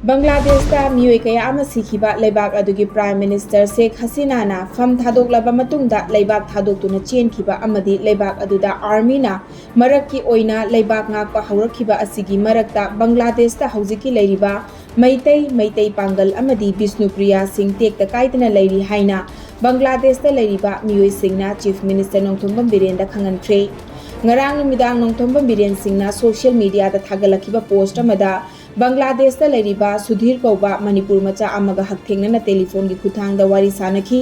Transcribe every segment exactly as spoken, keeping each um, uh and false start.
ꯕꯪꯒ꯭ꯂꯥꯗꯦꯁꯇ ꯃꯤꯑꯣꯏ ꯀꯌꯥ ꯑꯃ ꯁꯤꯈꯤꯕ ꯂꯩꯕꯥꯛ ꯑꯗꯨꯒꯤ Prime Minister ꯁꯦꯈ ꯍꯁꯤꯅꯥꯅ ꯐꯝ ꯊꯥꯗꯣꯛꯂꯕ ꯃꯇꯨꯡꯗ ꯂꯩꯕꯥꯛ ꯊꯥꯗꯣꯛꯇꯨꯅ ꯆꯦꯟꯈꯤꯕ ꯑꯃꯗꯤ ꯂꯩꯕꯥꯛ ꯑꯗꯨꯗ ꯑꯥꯔꯃꯤꯅ ꯃꯔꯛꯀꯤ ꯑꯣꯏꯅ ꯂꯩꯕꯥꯛ ꯉꯥꯛꯄ ꯍꯧꯔꯛꯈꯤꯕ ꯑꯁꯤꯒꯤ ꯃꯔꯛꯇ ꯕꯪꯒ꯭ꯂꯥꯗꯦꯁꯇ ꯍꯧꯖꯤꯛꯀꯤ ꯂꯩꯔꯤꯕ ꯃꯩꯇꯩ, ꯃꯩꯇꯩ ꯄꯥꯡꯒꯜ ꯑꯃꯗꯤ ꯕꯤꯁꯅꯨꯄ꯭ꯔꯤꯌꯥ ꯁꯤꯡ ꯇꯦꯛꯇ ꯀꯥꯏꯗꯅ ꯂꯩꯔꯤ ꯍꯥꯏꯅ ꯕꯪꯒ꯭ꯂꯥꯗꯦꯁꯇ ꯂꯩꯔꯤꯕ ꯃꯤꯑꯣꯏꯁꯤꯡꯅ Chief Minister ꯅꯣꯡꯊꯣꯝꯕꯝ ꯕꯤꯔꯦꯟꯗ ꯈꯪꯍꯟꯈ꯭ꯔꯦ꯫ ꯉꯔꯥꯡ ꯅꯨꯃꯤꯗꯥꯡ ꯅꯣꯡꯊꯣꯝꯕꯝ ꯕꯤꯔꯦꯟ ꯁꯤꯡꯅ social media ꯗ ꯊꯥꯒꯠꯂꯛꯈꯤꯕ post ꯑꯃꯗ ꯕꯪꯒ꯭ꯂꯥꯗꯦꯁꯇ ꯂꯩꯔꯤꯕ ꯁꯨꯙꯤꯔ ꯀꯧꯕ ꯃꯅꯤꯄꯨꯔ ꯃꯆꯥ ꯑꯃꯒ ꯍꯛꯊꯦꯡꯅꯅ telephone ꯒꯤ ꯈꯨꯠꯊꯥꯡꯗ ꯋꯥꯔꯤ ꯁꯥꯅꯈꯤ꯫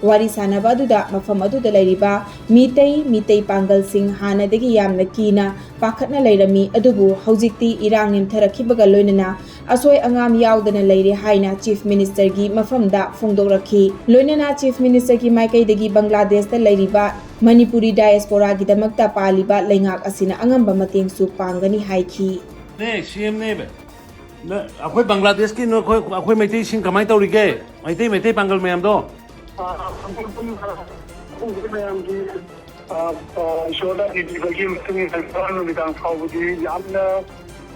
ꯋꯥꯔꯤ ꯁꯥꯅꯕ ꯑꯗꯨꯗ ꯃꯐꯝ ꯑꯗꯨꯗ ꯂꯩꯔꯤꯕ ꯃꯤꯇꯩ, ꯃꯤꯇꯩ ꯄꯥꯡꯒꯜꯁꯤꯡ ꯍꯥꯟꯅꯗꯒꯤ ꯌꯥꯝꯅ ꯀꯤꯅ ꯄꯥꯈꯠꯅ ꯂꯩꯔꯝꯃꯤ, ꯑꯗꯨꯕꯨ ꯍꯧꯖꯤꯛꯇꯤ ꯏꯔꯥꯡ ꯅꯦꯝꯊꯔꯛꯈꯤꯕꯒ ꯂꯣꯏꯅꯅ ꯑꯁꯣꯏ ꯑꯉꯥꯝ ꯌꯥꯎꯗꯅ ꯂꯩꯔꯦ ꯍꯥꯏꯅ Chief Minister ꯒꯤ ꯃꯐꯝꯗ ꯐꯣꯡꯗꯣꯛꯂꯛꯈꯤ꯫ ꯂꯣꯏꯅꯅ Chief Minister ꯒꯤ ꯃꯥꯏꯀꯩꯗꯒꯤ ꯕꯪꯒ꯭ꯂꯥꯗꯦꯁꯇ ꯂꯩꯔꯤꯕ ꯃꯅꯤꯄꯨꯔꯤ diaspora ꯒꯤꯗꯃꯛꯇ ꯄꯥꯜꯂꯤꯕ ꯂꯩꯉꯥꯛ ꯑꯁꯤꯅ ꯑꯉꯝꯕ ꯃꯇꯦꯡꯁꯨ ꯄꯥꯡꯒꯅꯤ ꯍꯥꯏꯈꯤ꯫ ꯅꯦ, ꯁꯤ ꯑꯦꯝ ꯅꯦ꯫ ꯅ-, ꯑꯩꯈꯣꯏ ꯕꯪꯒ꯭ꯂꯥꯗꯦꯁꯀꯤ ꯅꯈꯣꯏ, ꯑꯩꯈꯣꯏ ꯃꯩꯇꯩꯁꯤꯡ ꯀꯃꯥꯏꯅ ꯇꯧꯔꯤꯒꯦ? ꯃꯩꯇꯩ, ꯃꯩꯇꯩ ꯄꯥꯡꯒꯜ ꯃꯌꯥꯝꯗꯣ? ꯑ, ꯃꯌꯥꯝꯒꯤ, ꯑ, ꯑ, ꯏꯁꯣꯔꯅ ꯄꯤꯕꯤꯕꯒꯤ ꯃꯇꯨꯡ ꯏꯟꯅ ꯉꯔꯥꯡ ꯅꯨꯃꯤꯗꯥꯡ ꯐꯥꯎꯕꯗꯤ ꯌꯥꯝꯅ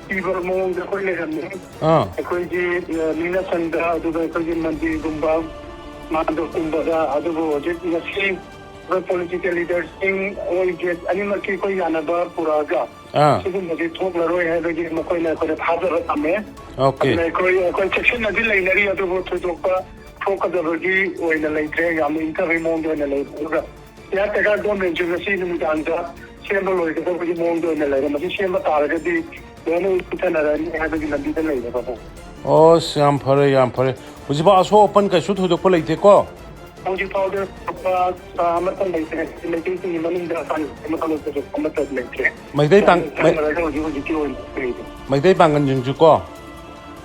ꯀꯤꯕ ꯃꯑꯣꯡꯗ ꯑꯩꯈꯣꯏ ꯂꯩꯔꯝꯃꯤ꯫ ꯑꯥ꯫ ꯑꯩꯈꯣꯏꯒꯤ, ꯑ, ꯅꯤꯡꯅꯁꯪꯗ, ꯑꯗꯨꯒ ꯑꯩꯈꯣꯏꯒꯤ ꯃꯟꯗꯤꯔꯒꯨꯝꯕ, ꯃꯥꯟꯗꯣꯞꯀꯨꯝꯕꯗ, ꯑꯗꯨꯕꯨ ꯍꯧꯖꯤꯛ ꯉꯁꯤ ꯑꯩꯈꯣꯏ political leader ꯁꯤꯡ, ꯑꯩꯈꯣꯏ ꯖꯦꯠ ꯑꯅꯤꯃꯛꯀꯤ ꯑꯩꯈꯣꯏ ꯌꯥꯅꯕ ꯄꯨꯔꯛꯑꯒ ꯑꯥ꯫ ꯁꯤꯒꯨꯝꯕꯁꯤ ꯊꯣꯛꯂꯔꯣꯏ ꯍꯥꯏꯕꯒꯤ ꯃꯈꯣꯏꯅ ꯑꯩꯈꯣꯏꯗ ꯊꯥꯖꯕ ꯊꯝꯃꯦ꯫ Okay꯫ ꯑꯗꯨꯅ ꯑꯩꯈꯣꯏ, ꯑꯩꯈꯣꯏ ꯆꯦꯛꯁꯤꯟꯅꯗꯤ ꯂꯩꯅꯔꯤ, ꯑꯗꯨꯕꯨ ꯊꯣꯏꯗꯣꯛꯄ ꯊꯣꯛꯀꯗꯕꯒꯤ ꯑꯣꯏꯅ ꯂꯩꯇ꯭ꯔꯦ꯫ ꯌꯥꯝꯅ ꯏꯪꯊꯕꯒꯤ ꯃꯑꯣꯡꯗ ꯑꯣꯏꯅ ꯂꯩ꯫ ꯑꯗꯨꯒ ꯀꯤꯌꯥꯔ ꯇꯦꯀꯔ ꯒꯣꯔꯃꯦꯟꯁꯨ ꯉꯁꯤ ꯅꯨꯃꯤꯗꯥꯡꯗ ꯁꯦꯝꯕ ꯂꯣꯏꯒꯗꯕꯒꯤ ꯃꯑꯣꯡꯗ ꯑꯣꯏꯅ ꯂꯩꯔꯦ꯫ ꯃꯁꯤ ꯁꯦꯝꯕ ꯇꯥꯔꯒꯗꯤ ꯂꯣꯏꯅ ꯏꯪꯊꯅꯔꯅꯤ ꯍꯥꯏꯕꯒꯤ ꯂꯝꯕꯤꯗ ꯂꯩꯔꯦ, ꯕꯥꯕꯨ꯫ ꯑꯣꯁ, ꯌꯥꯝ ꯐꯔꯦ, ꯌꯥꯝ ꯐꯔꯦ꯫ ꯍꯧꯖꯤꯛꯐꯥꯎ ꯑꯁꯣꯛ ꯑꯄꯟ ꯀꯩꯁꯨ ꯊꯣꯏꯗꯣꯛꯄ ꯂꯩꯇꯦꯀꯣ? ꯍꯧꯖꯤꯛ ꯐꯥꯎꯗ ꯊꯣꯏꯗꯣꯛꯄ, ꯑ, ꯑꯃꯠꯇ ꯂꯩꯇ꯭ꯔꯦ꯫ ꯃꯩꯇꯩꯁꯤꯡꯒꯤ ꯃꯅꯨꯡꯗ ꯑꯃꯠꯇ ꯂꯩꯇ꯭ꯔꯦ꯫ ꯃꯩꯇꯩ ꯄꯥꯡ-, ꯃꯩ-, ꯆꯞ ꯃꯥꯟꯅꯔꯒ ꯍꯧꯖꯤꯛ ꯍꯧꯖꯤꯛꯀꯤ ꯑꯣꯏꯅ ꯂꯩꯔꯤ꯫ ꯃꯩꯇꯩ ꯄꯥꯡꯒꯟꯁꯤꯡꯁꯨ ꯀꯣ?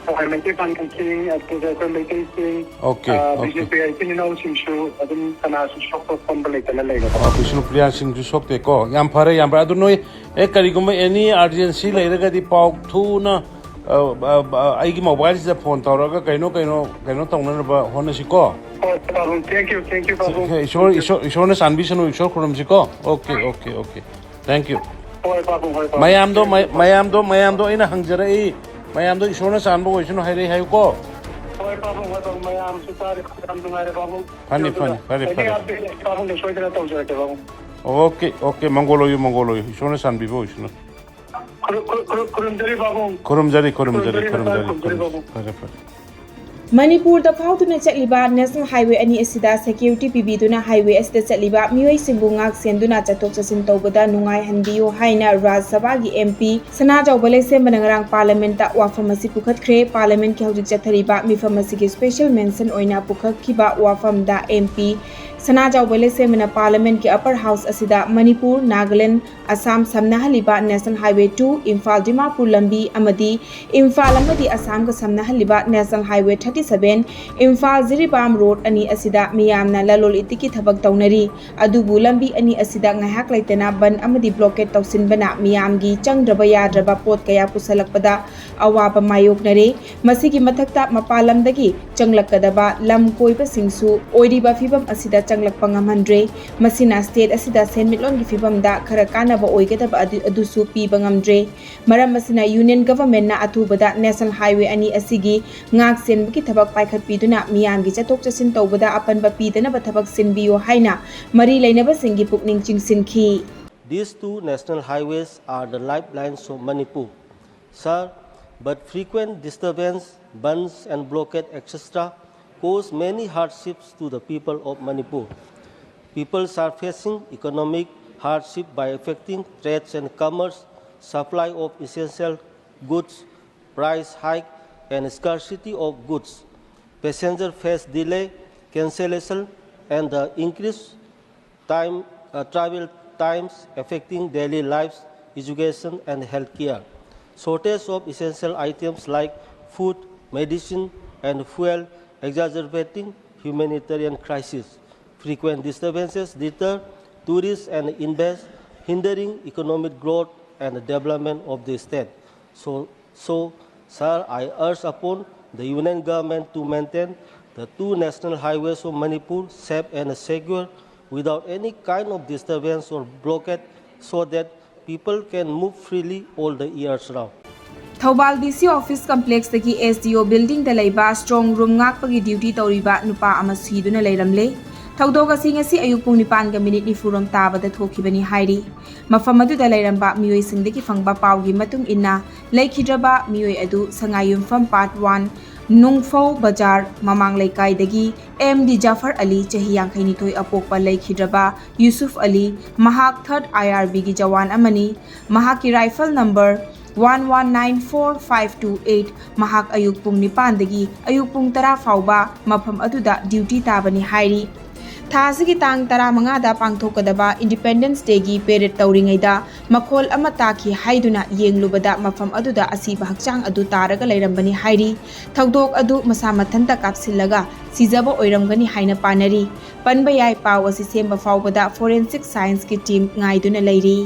ꯍꯣꯏ, ꯃꯩꯇꯩ ꯄꯥꯡꯒꯜꯁꯤꯡ, ꯑꯗꯨꯒ ꯑꯩꯈꯣꯏ ꯃꯩꯇꯩꯁꯤꯡ, OK, ꯑ, OK꯫ ꯕꯤꯁꯅꯨꯄ꯭ꯔꯤꯌꯥ ꯏꯆꯤꯟ ꯏꯅꯥꯎꯁꯤꯡꯁꯨ ꯑꯗꯨꯝ ꯀꯅꯥꯁꯨ ꯁꯣꯛꯄ ꯄꯟꯕ ꯂꯩꯇꯅ ꯂꯩꯔꯦꯀꯣ꯫ ꯑ, ꯕꯤꯁꯅꯨꯄ꯭ꯔꯤꯌꯥꯁꯤꯡꯁꯨ ꯁꯣꯛꯇꯦꯀꯣ꯫ ꯌꯥꯝ ꯐꯔꯦ, ꯌꯥꯝ ꯐꯔꯦ꯫ ꯑꯗꯨ ꯅꯣꯏ, ꯑꯦ, ꯀꯔꯤꯒꯨꯝꯕ any urgency ꯂꯩꯔꯒꯗꯤ ꯄꯥꯎ ꯊꯨꯅ, ꯑ, ꯑ, ꯑ, ꯑꯩꯒꯤ mobileꯁꯤꯗ phone ꯇꯧꯔꯒ ꯀꯩꯅꯣ, ꯀꯩꯅꯣ, ꯀꯩꯅꯣ ꯇꯧꯅꯅꯕ ꯍꯣꯠꯅꯁꯤꯀꯣ꯫ ꯍꯣꯏ, ꯄꯥꯕꯨꯡ꯫ Thank you, thank you, ꯄꯥꯕꯨꯡ꯫ ꯏꯁꯣꯔ, ꯏꯁꯣꯔ, ꯏꯁꯣꯔꯅ ꯆꯥꯟꯕꯤꯁꯅꯨ, ꯏꯁꯣꯔ ꯈꯨꯔꯨꯝꯁꯤꯀꯣ꯫ OK, OK, OK꯫ Thank you꯫ ꯍꯣꯏ, ꯄꯥꯕꯨꯡ, ꯍꯣꯏ, ꯄꯥꯕꯨꯡ꯫ ꯃꯌꯥꯝꯗꯣ, ꯃꯌꯥꯝꯗꯣ, ꯃꯌꯥꯝꯗꯣ ꯑꯩꯅ ꯍꯪꯖꯔꯛꯏ꯫ ꯃꯌꯥꯝꯗꯣ ꯏꯁꯣꯔꯅ ꯆꯥꯟꯕ ꯑꯣꯏꯁꯅꯨ ꯍꯥꯏꯔꯛꯏ ꯍꯥꯏꯌꯨꯀꯣ꯫ ꯍꯣꯏ ꯄꯥꯕꯨꯡ, ꯍꯣꯏ ꯄꯥꯕꯨꯡ, ꯃꯌꯥꯝꯁꯨ ꯇꯥꯔꯦ, ꯌꯥꯝ ꯅꯨꯡꯉꯥꯏꯔꯦ ꯄꯥꯕꯨꯡ꯫ ꯐꯅꯤ, ꯐꯅꯤ, ꯐꯔꯦ, ꯑꯩꯗꯤ ꯐꯔꯦ꯫ ꯑꯞꯗꯦꯠ ꯄꯥꯕꯨꯡꯗ ꯁꯣꯏꯗꯅ ꯇꯧꯖꯔꯛꯀꯦ ꯄꯥꯕꯨꯡ꯫ ꯑꯣꯀꯦ, ꯑꯣꯀꯦ, ꯃꯪꯒꯣꯜ ꯑꯣꯏꯌꯨ, ꯃꯪꯒꯣꯜ ꯑꯣꯏꯌꯨ, ꯏꯁꯣꯔꯅ ꯆꯥꯟꯕꯤꯕ ꯑꯣꯏꯁꯅꯨ꯫ ꯈꯨꯔꯨꯝ- ꯈꯨꯔꯨꯝ- ꯈꯨꯔꯨꯝꯖꯔꯤ ꯄꯥꯕꯨꯡ꯫ ꯈꯨꯔꯨꯝꯖꯔꯤ, ꯈꯨꯔꯨꯝꯖꯔꯤ, ꯈꯨꯔꯨꯝꯖꯔꯤ, ꯈꯨꯔꯨꯝꯖꯔꯤ, ꯈꯨꯔꯨꯝꯖꯔꯤ, ꯈꯨꯔꯨꯝꯖꯔꯤ꯫ ꯄꯥꯕꯨꯡ꯫ ꯐꯔꯦ, ꯐꯔꯦ꯫ ꯃꯅꯤꯄꯨꯔꯗ ꯐꯥꯎꯗꯨꯅ ꯆꯠꯂꯤꯕ ꯅꯦꯁꯅꯦꯜ ꯍꯥꯏꯋꯦ ꯑꯅꯤ ꯑꯁꯤꯗ ꯁꯦꯀ꯭ꯌꯨꯔꯤꯇꯤ ꯄꯤꯕꯤꯗꯨꯅ ꯍꯥꯏꯋꯦ ꯑꯁꯤꯗ ꯆꯠꯂꯤꯕ ꯃꯤꯑꯣꯏꯁꯤꯡꯕꯨ ꯉꯥꯛ ꯁꯦꯟꯗꯨꯅ ꯆꯠꯊꯣꯛ ꯆꯠꯁꯤꯟ ꯇꯧꯕꯗ ꯅꯨꯡꯉꯥꯏꯍꯟꯕꯤꯌꯨ ꯍꯥꯏꯅ ꯔꯥꯖ꯭ꯌ ꯁꯚꯥꯒꯤ ꯑꯦꯝ ꯄꯤ ꯁꯅꯥꯖꯥꯎꯕ ꯂꯩꯁꯦꯝꯕꯅ ꯉꯔꯥꯡ ꯄꯥꯔꯂꯤꯌꯥꯃꯦꯟꯠꯇ ꯋꯥꯐꯝ ꯑꯁꯤ ꯄꯨꯈꯠꯈ꯭ꯔꯦ꯫ ꯄꯥꯔꯂꯤꯌꯥꯃꯦꯟꯠꯀꯤ ꯍꯧꯖꯤꯛ ꯆꯠꯊꯔꯤꯕ ꯃꯤꯐꯝ ꯑꯁꯤꯒꯤ ꯁ꯭ꯄꯦꯁꯦꯜ ꯃꯦꯟꯁꯟ ꯑꯣꯏꯅ ꯄꯨꯈꯠꯈꯤꯕ ꯋꯥꯐꯝꯗ ꯑꯦꯝ ꯄꯤ ꯁꯅꯥꯖꯥꯎꯕ ꯂꯩꯁꯦꯝꯕꯅ ꯄꯥꯔꯂꯤꯌꯥꯃꯦꯟꯠꯀꯤ ꯑꯄꯔ ꯍꯥꯎꯁ ꯑꯁꯤꯗ ꯃꯅꯤꯄꯨꯔ, ꯅꯥꯒꯥꯂꯦꯟꯗ, ꯑꯁꯥꯝ ꯁꯝꯅꯍꯜꯂꯤꯕ national highway two, Imphal Dimapur ꯂꯝꯕꯤ ꯑꯃꯗꯤ ꯏꯝꯐꯥꯜ ꯑꯃꯗꯤ ꯑꯁꯥꯝꯒ ꯁꯝꯅꯍꯜꯂꯤꯕ national highway thirty seven, Imphal Jiribam road ꯑꯅꯤ ꯑꯁꯤꯗ ꯃꯤꯌꯥꯝꯅ ꯂꯂꯣꯜ ꯏꯇꯤꯛꯀꯤ ꯊꯕꯛ ꯇꯧꯅꯔꯤ꯫ ꯑꯗꯨꯕꯨ ꯂꯝꯕꯤ ꯑꯅꯤ ꯑꯁꯤꯗ ꯉꯥꯏꯍꯥꯛ ꯂꯩꯇꯅ ꯕꯟ ꯑꯃꯗꯤ ꯕ꯭ꯂꯣꯀꯦꯠ ꯇꯧꯁꯤꯟꯕꯅ ꯃꯤꯌꯥꯝꯒꯤ ꯆꯪꯗ꯭ꯔꯕ ꯌꯥꯗ꯭ꯔꯕ ꯄꯣꯠ ꯀꯌꯥ ꯄꯨꯁꯜꯂꯛꯄꯗ ꯑꯋꯥꯕ ꯃꯥꯌꯣꯛꯅꯔꯦ꯫ ꯃꯁꯤꯒꯤ ꯃꯊꯛꯇ ꯃꯄꯥꯟ ꯂꯝꯗꯒꯤ ꯆꯪꯂꯛꯀꯗꯕ ꯂꯝ ꯀꯣꯏꯕꯁꯤꯡꯁꯨ ꯑꯣꯏꯔꯤꯕ ꯐꯤꯕꯝ ꯑꯁꯤꯗ ꯆꯪꯂꯛꯄ ꯉꯝꯍꯟꯗ꯭ꯔꯦ꯫ ꯃꯁꯤꯅ ꯁ꯭ꯇꯦꯠ ꯑꯁꯤꯗ ꯁꯦꯟꯃꯤꯠꯂꯣꯟꯒꯤ ꯐꯤꯕꯝꯗ ꯈꯔ ꯀꯥꯟꯅꯕ ꯑꯣꯏꯒꯗꯕ ꯑꯗꯨ, ꯑꯗꯨꯁꯨ ꯄꯤꯕ ꯉꯝꯗ꯭ꯔꯦ꯫ ꯃꯔꯝ ꯑꯁꯤꯅ ꯌꯨꯅꯤꯌꯟ ꯒꯚꯔꯟꯃꯦꯟꯠꯅ ꯑꯊꯨꯕꯗ ꯅꯦꯁꯅꯦꯜ ꯍꯥꯏꯋꯦ ꯑꯅꯤ ꯑꯁꯤꯒꯤ ꯉꯥꯛ ꯁꯦꯟꯕꯒꯤ ꯊꯕꯛ ꯄꯥꯏꯈꯠꯄꯤꯗꯨꯅ ꯃꯤꯌꯥꯝꯒꯤ ꯆꯠꯊꯣꯛ ꯆꯠꯁꯤꯟ ꯇꯧꯕꯗ ꯑꯄꯟꯕ ꯄꯤꯗꯅꯕ ꯊꯕꯛ ꯁꯤꯟꯕꯤꯌꯨ ꯍꯥꯏꯅ ꯃꯔꯤ ꯂꯩꯅꯕꯁꯤꯡꯒꯤ ꯄꯨꯛꯅꯤꯡ ꯆꯤꯡꯁꯤꯟꯈꯤ꯫ These two national highways are the lifelines of Manipur, sir, but frequent disturbance, bandhs and blockade, et cetera cause many hardships to the people of Manipur. People are facing economic hardship by affecting trades and commerce, supply of essential goods, price hike and scarcity of goods. Passengers face delay, cancellation and the increased time, uh, travel times affecting daily lives, education and healthcare. Shortage of essential items like food, medicine and fuel exacerbating humanitarian crisis. Frequent disturbances deter tourists and invest, hindering economic growth and development of the state. So, so, sir, I urge upon the Union Government to maintain the two national highways of Manipur safe and secure without any kind of disturbance or blockade so that people can move freely all the years round. Thoubal ꯗꯤ ꯁꯤ office ꯀꯝꯄ꯭ꯂꯦꯛꯁꯇꯒꯤ S D ꯑꯣ ꯕꯤꯜꯗꯤꯡꯗ ꯂꯩꯕ strong room ꯉꯥꯛꯄꯒꯤ duty ꯇꯧꯔꯤꯕ ꯅꯨꯄꯥ ꯑꯃ ꯁꯤꯗꯨꯅ ꯂꯩꯔꯝꯂꯦ꯫ ꯊꯧꯗꯣꯛ ꯑꯁꯤ ꯉꯁꯤ ꯑꯌꯨꯛ ꯄꯨꯡ ꯅꯤꯄꯥꯟꯒ ꯃꯤꯅꯤꯠ ꯅꯤꯐꯨꯔꯣꯝ ꯇꯥꯕꯗ ꯊꯣꯛꯈꯤꯕꯅꯤ ꯍꯥꯏꯔꯤ꯫ ꯃꯐꯝ ꯑꯗꯨꯗ ꯂꯩꯔꯝꯕ ꯃꯤꯑꯣꯏꯁꯤꯡꯗꯒꯤ ꯐꯪꯕ ꯄꯥꯎꯒꯤ ꯃꯇꯨꯡ ꯏꯟꯅ, ꯂꯩꯈꯤꯗ꯭ꯔꯕ ꯃꯤꯑꯣꯏ ꯑꯗꯨ ꯁꯉꯥꯏꯌꯨꯝꯐꯝ ꯄꯥꯔꯠ ꯋꯥꯟ, ꯅꯨꯡꯐꯧ ꯕꯖꯥꯔ ꯃꯃꯥꯡ ꯂꯩꯀꯥꯏꯗꯒꯤ ꯑꯦꯝ ꯗꯤ ꯖꯥꯐꯔ ꯑꯂꯤ, ꯆꯍꯤ ꯌꯥꯡꯈꯩꯅꯤꯊꯣꯏ ꯑꯄꯣꯛꯄ ꯂꯩꯈꯤꯗ꯭ꯔꯕ ꯌꯨꯁꯨꯐ ꯑꯂꯤ, ꯃꯍꯥꯛ ꯊꯥꯔꯠ ꯑꯥꯏ ꯑꯥꯔ ꯕꯤꯒꯤ ꯖꯋꯥꯟ ꯑꯃꯅꯤ꯫ ꯃꯍꯥꯛꯀꯤ rifle number one one nine four five two eight. ꯃꯍꯥꯛ ꯑꯌꯨꯛ ꯄꯨꯡ ꯅꯤꯄꯥꯟꯗꯒꯤ ꯑꯌꯨꯛ ꯄꯨꯡ ꯇꯔꯥ ꯐꯥꯎꯕ ꯃꯐꯝ ꯑꯗꯨꯗ ꯗ꯭ꯌꯨꯇꯤ ꯇꯥꯕꯅꯤ ꯍꯥꯏꯔꯤ꯫ ꯊꯥ ꯑꯁꯤꯒꯤ ꯇꯥꯡ ꯇꯔꯥꯃꯉꯥꯗ ꯄꯥꯡꯊꯣꯛꯀꯗꯕ ꯏꯟꯗꯤꯄꯦꯟꯗꯦꯟꯁ ꯗꯦꯒꯤ ꯄꯦꯔꯦꯗ ꯇꯧꯔꯤꯉꯩꯗ ꯃꯈꯣꯜ ꯑꯃ ꯇꯥꯈꯤ ꯍꯥꯏꯗꯨꯅ ꯌꯦꯡꯂꯨꯕꯗ ꯃꯐꯝ ꯑꯗꯨꯗ ꯑꯁꯤꯕ ꯍꯛꯆꯥꯡ ꯑꯗꯨ ꯇꯥꯔꯒ ꯂꯩꯔꯝꯕꯅꯤ ꯍꯥꯏꯔꯤ꯫ ꯊꯧꯗꯣꯛ ꯑꯗꯨ ꯃꯁꯥ ꯃꯊꯟꯇ ꯀꯥꯞꯁꯤꯜꯂꯒ ꯁꯤꯖꯕ ꯑꯣꯏꯔꯝꯒꯅꯤ ꯍꯥꯏꯅ ꯄꯥꯅꯔꯤ꯫ ꯄꯟꯕ ꯌꯥꯏ, ꯄꯥꯎ ꯑꯁꯤ ꯁꯦꯝꯕ ꯐꯥꯎꯕꯗ ꯐꯣꯔꯦꯟꯁꯤꯛ ꯁꯥꯏꯟꯁꯀꯤ ꯇꯤꯝ ꯉꯥꯏꯗꯨꯅ ꯂꯩꯔꯤ꯫